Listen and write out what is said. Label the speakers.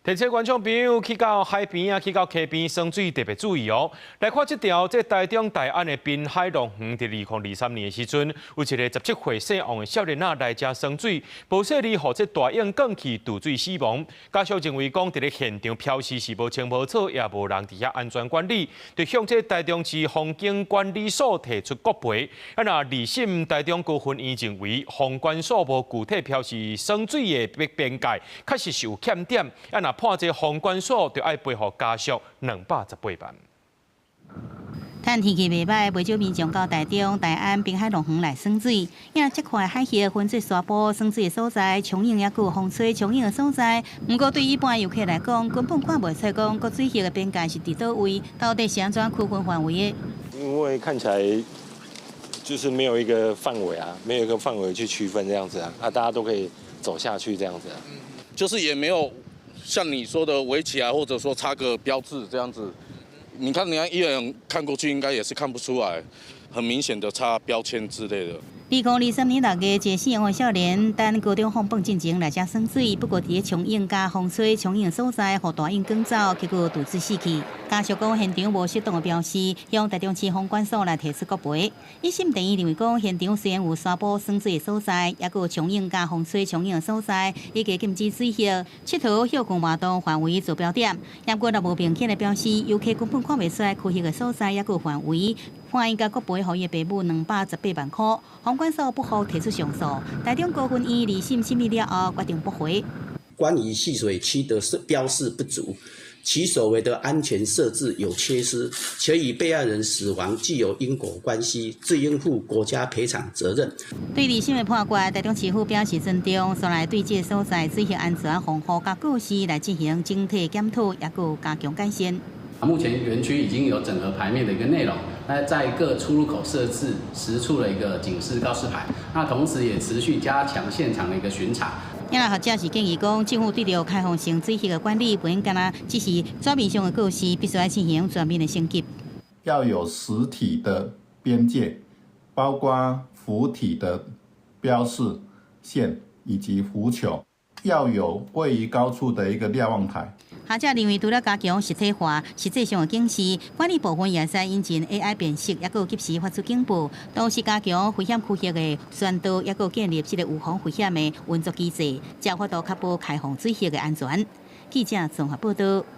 Speaker 1: 提醒觀眾朋友去到海邊啊，去到溪邊耍水特別注意哦。來看這條這台中大安的濱海樂園，佇2023年的時陣，有一個17歲姓王的少年仔來遮耍水，無細膩予這大湧捲去墜水死亡。家屬認為講，佇咧現場標示是無清無楚，也無人佇遐安全管理，就向這台中市風景管理所提出國賠。啊，若二審台中高分院認為，風管所無具體標示耍水的邊界，確實是有欠點。啊，若判這風管所就愛賠予家屬218萬。
Speaker 2: 趁天氣袂䆀，袂少民眾到台中大安濱海樂園來耍水。因這塊海域分做沙坡耍水的所在，長湧抑閣有風吹長湧的所在。毋過對一般遊客來講，根本看袂出講各水域的邊界是佇佗位，到底是按怎區分範圍的？
Speaker 3: 因為看起來就是沒有一個範圍啊，沒有一個範圍去區分這樣子啊，啊，大家都可以走下去這樣子啊。
Speaker 4: 就是也沒有像你說的圍起來，或者說插個標誌這樣子。你看，你看一眼看過去，應該也是看不出來，很明顯的插標籤之類的。
Speaker 2: 2023年6月，一個姓王的少年等高中放榜進前來遮耍水，不過佇咧衝湧佮風吹衝湧的所在，予大湧捲走，結果墜水死去。家屬講現場無適當的標示，向台中市風管所來提出國賠。一審地院認為講，現場雖然有沙坡耍水的所在，抑閣有衝湧佮風吹衝湧的所在，以及禁止水域、𨑨迌歇睏活動範圍做標點，毋過若無明顯的標示，遊客根本看袂出來區域的所在，抑閣有範圍。法院共國賠予伊的爸母218萬箍，風管所不服提出上訴，台中高分院二審審理了後決定駁回。
Speaker 5: 關於戲水區的設標示不足，其所謂的安全設置有缺失，且與被害人死亡具有因果關係，自應負國家賠償責任。
Speaker 2: 對二審的判決，台中市府表示尊重，煞來對這個所在水域安全防護佮告示來進行整體檢討，抑閣加強改善。
Speaker 6: 目前園區已經有整合牌面的一個內容，那在各出入口設置10處的一個警示告示牌，那同時也持續加強現場的一個巡查。
Speaker 2: 也學者是建議講，政府對著開放性水域的管理，不應干焦只是紙面上的告示，必須愛進行全面的升級。
Speaker 7: 要有實體的邊界，包括浮體的標示線以及浮球，要有位於高處的一個瞭望台。
Speaker 2: 學者認為，除了加強實體化、實際上的警示，管理部分也會使引進 AI 辨識，抑閣及時發出警報，同時加強危險區域的宣導，抑閣建立這個預防危險的運作機制，才有法度確保開放水域的安全。記者綜合報道。